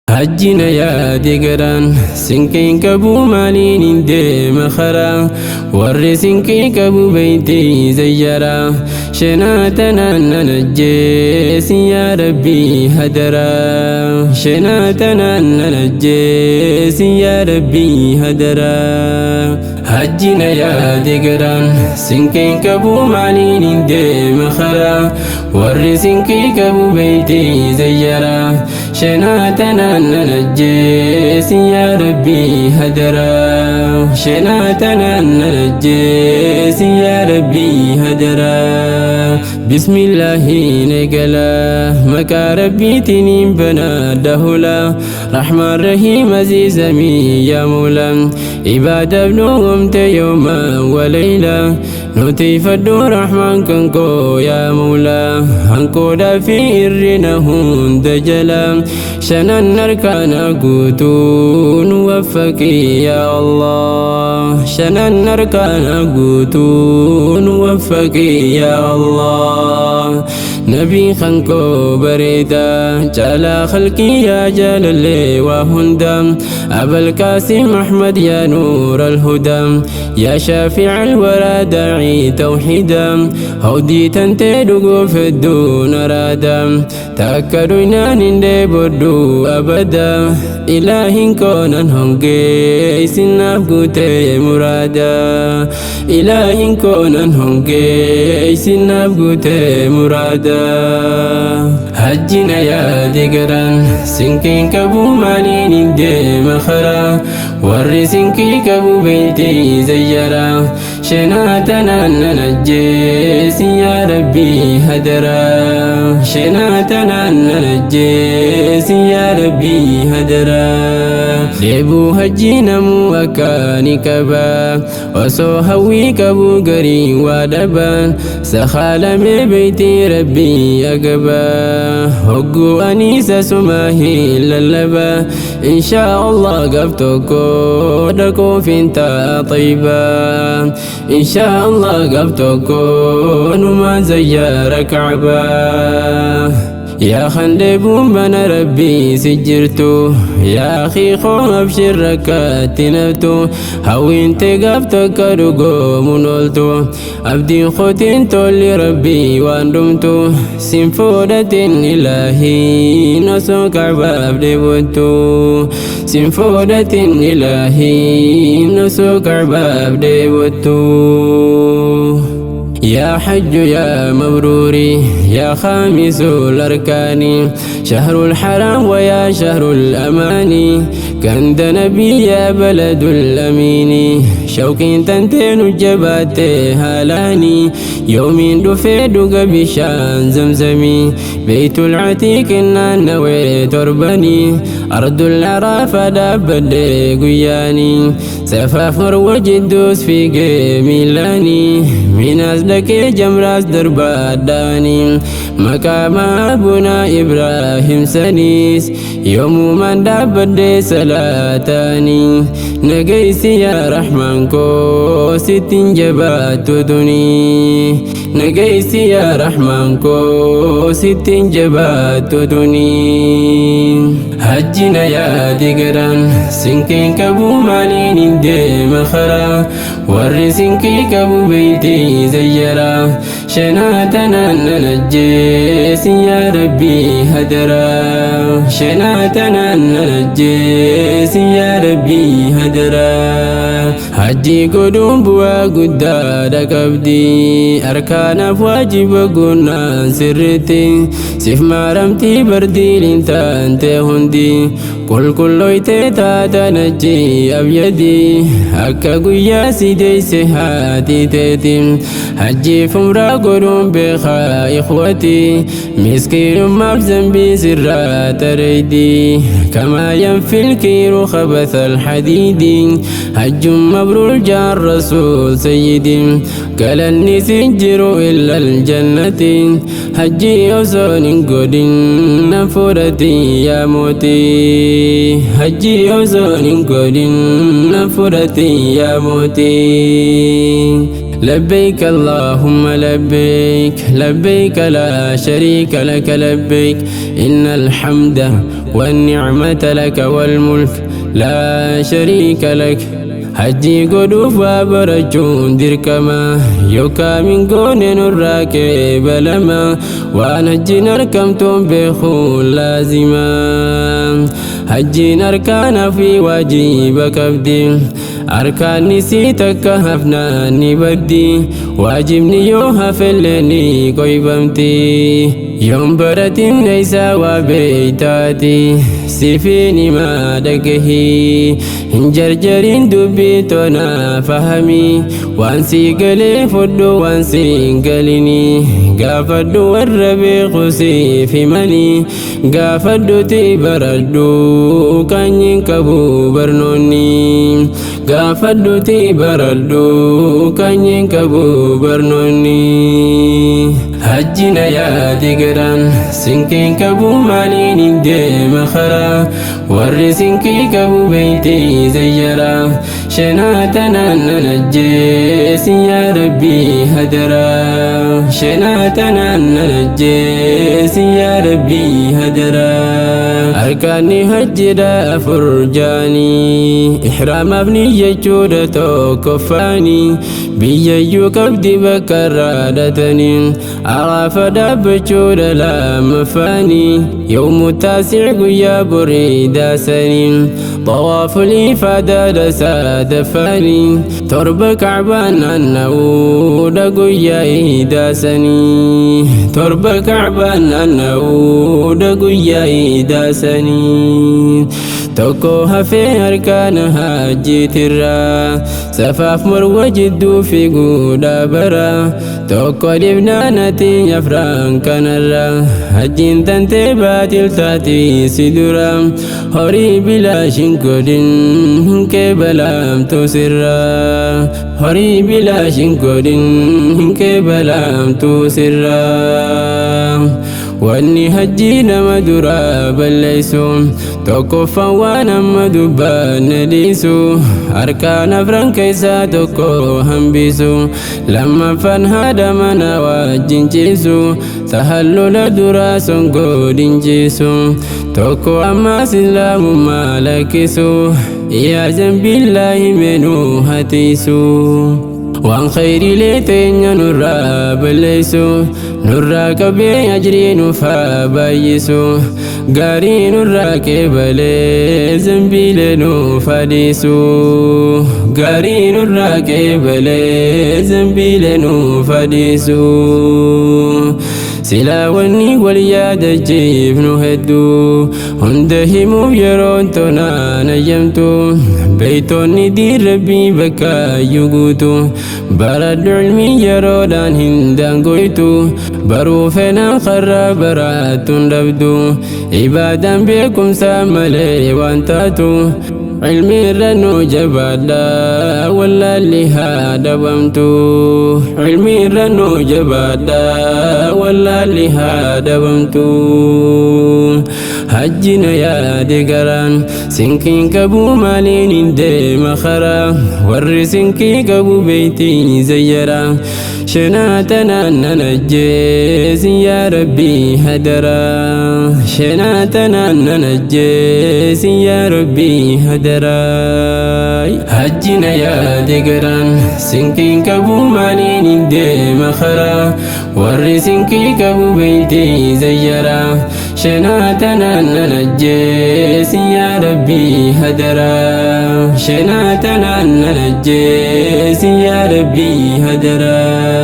Hajjina yaade garaan sinqeen qabu maaliin hin deema karaa warri sinqee qabu beeytee zayyaraa shanaa tanaan nan ajjeesi yaa rabbii hadaraa shanaa tanaan nan ajjeesi yaa rabbii hadaraa. Hajjina yaade garaan sinqeen qabu maaliin hin deema karaa warri sinqee qabu beeytee zayyaraa shanaa tanaan nan ajjeesi yaa rabbii hadaraa shanaa tanaan nan ajjeesi yaa rabbii hadaraa. Bismillaahi negala maqaa rabbiitiin banaa hula rahmaan rahiim aziizamii yaa muula ibaadaaf nu uumte yooma walayla nuti fadhu rahmaan kan koo yaa muula hanqoodhaa fi irrina hunda jala shanan harkaana guutuu nu waffaqi yaa Allah shanan harkaana guutuu nu waffaqi yaa Allah. Nabii kankoo bareeda caalaa khalqii yaa jaalallee waa hunda أبا القاسم أحمد يا نور الهدى يا شافع الورى داعي توحيدا هودي تنتدقو في الدون رادا تأكدوا إنان بردو أبدا إله كونا هنجي سنaf guutee muraada إله كونا هنجي سنaf guutee muraada. Hajjina yaade garaan sinqeen qabu maaliin hin deema karaa warri sinqii qabu beeytee zayyaraa shanaa tanaan nan ajjeesi yaa rabbii hadaraa shanaa tanaan nan ajjeesi yaa rabbii hadaraa. Deebuu hajjii namuu akkaani qaba osoo hawwii qabu garii waa dhaban sakaalamee beeytii rabbii agaba hogguu aniisa sumaa hin lallaba inshaa Allah gaaf tokko dhaquuf hin ta'a xayyiba inshaa Allah gaaf tokko numaan zayyaara kacbaa. Yaa خندبون بنا ربي سجرتو يا أخي خو أبشر ركات نفتو هوين تقفتك رقو منولتو أبدي خوتين تولي ربي واندمتو سنفودة إلهي نسو كعباب دبوتو سنفودة إلهي نسو كعباب دبوتو. يا حج يا مبروري يا خامس الأركان شهر الحرام ويا شهر الأمان كند نبي يا بلد الأمين شوق تنتين الجبات هالاني يوم دفيد بشان زمزمي بيت العتيق النوي تربني أرض العرافة دابد قياني سفافر وجدوس في ميلاني من أزلك جمراس درباداني مقام أبونا إبراهيم سنيس يوم من دابد سلاتاني نقيسي يا رحمن كو ستين جبات دني نقيسي يا رحمن كو ستين جبات دني. Hajjina yaade garaan sinqeen qabu maaliin hin deema karaa warri sinqee qabu beeytee zayyaraa shanaa tanaan nan ajjeesi yaa rabbii hadaraa shanaa tanaan nan ajjeesi yaa rabbii hadaraa. Hajjii godhuun bu'aa guddaadha qabdi harkaanaaf waajiba guunnaan sirriitti siif maaramtii bardiiliin taante hundi qulqulloytee taata najji abyadi akka guyyaa si deeyse haati teeti hajjiif umraa godhuun beekaa ikhwati miskiinummaaf zambii sirraa tareydi kamaa yanfil kiiru khabatha alhadiidi hajjun mabruur jaan rasuul sayyidi galanni sin jiru illa aljannati hajjii osoon hin godhin nan fudhati yaa mootii hajjii osoon hin godhin nan fudhati yaa mootii. لبيك اللهم لبيك، لبيك لا شريك لك لبيك، إن الحمد والنعمة لك والملك لا شريك لك. Hajjii godhuuf waa barachuun dirqama, yookaan hin goone nurraa qeebalama. Waan hajjiin argamtuun beekuun laazima. Hajjiin arkaana fi waajiba qabdi, arkaanni sii takka hafnaan ni baddi, waajibni yoo hafellee ni qoybamti. Yoon baratin isaa waa beeytaati, sifiin himaa dhagahii, hin jarjarin dubbii tona fahamii. Waan sii galee fudhu, waan sii hin galinii gaafadhu, warra beeku siif himanii. Gaafadhuti baradhu, kanyiin qabu barnoonni. Gaafadhuti baradhu, kanyiin qabu barnoonni. Hajjina yaadi garaan sinqiin qabu maaliin hin deema karaa? Warri sinqii qabu beeytii zayyaraa. Shanaa tanaan nan ajjeesi yaa rabbii hadaraa. Shanaa tanaan nan ajjeesi yaa rabbii hadaraa. Arkaanni hajjidha afur jaanii, ihraamaaf niyyachuudha tokkoffaanii, biyyayyuu qabdi bakka irraa dhatanii, Araafa dhaabbachuudha lammaffaanii, yawmu taasic guyyaa borii daasanii, xawaaful ifaadaadha sadaffaanii, 7 kacbaan naanna'uudha guyyaa iidaasanii. 7 kacbaan naanna'uudha guyyaa iidaasanii. Tokko hafee harkaana hajjiitirraa, safaaf marwa jidduu fiiguudha bara. Tokko dhibnaanati afraan kanarra, hajjiin tantee baatil taati si dura. Horii bilaashin godhin, hin qeebalaamtu sirra. Horii bilaashin godhin, hin qeebalaamtu sirra. Wanni hajjii nama duraa balleessu tokkoffaan waan amma dubbanne dhiisu, harkaan afran keessaa tokko hambisu, lammaffaan haadha mana wajjin ciisu, tahallula duraa songoo dinchiisu, tokko ammaas islaamummaa lakkisu, iyaazan billaahi menuu hatiisu. Waan khayriilee teenya nurraa balleessu nurraa qabee ajrii nuuf haa baay'isu, gaarii nurraa qeebalee zambiilee nuuf hadiisu. Gaarii nurraa qeebalee zambiilee nuuf hadiisu. Silaa wanni wal yaadachiifnu hedduu, hunda himuuf yeroon tonaan ayyamtu. Beeytonni diin rabbii bakka iyyuu guutu, baradhu ilmii yeroodhaan hin daangoytu. Baruu fenaan karraa baraattuun dhabdu, ibaadaan beekumsaa malee waan taatu. Ilmi irra nu jabaadha, wallaalli haa dhabamtu. Ilmi irra nu jabaadha, wallaalli haa dhabamtu. Hajjina yaade garaan sinqiin qabu maaliin hin deema karaa? Warri sinqii qabu beeytii zayyaraa. Shanaa tanaan nan ajjeesi yaa rabbii hadaraa. Shanaa tanaan nan ajjeesi yaa rabbii hadaraa. Hajjina yaade garaan sinqiin qabu maaliin hin deema karaa? Warri sinqii qabu beeytii zayyaraa. Shanaa tanaan nan ajjeesi yaa rabbii hadaraa. Shanaa tanaan nan ajjeesi yaa rabbii hadaraa.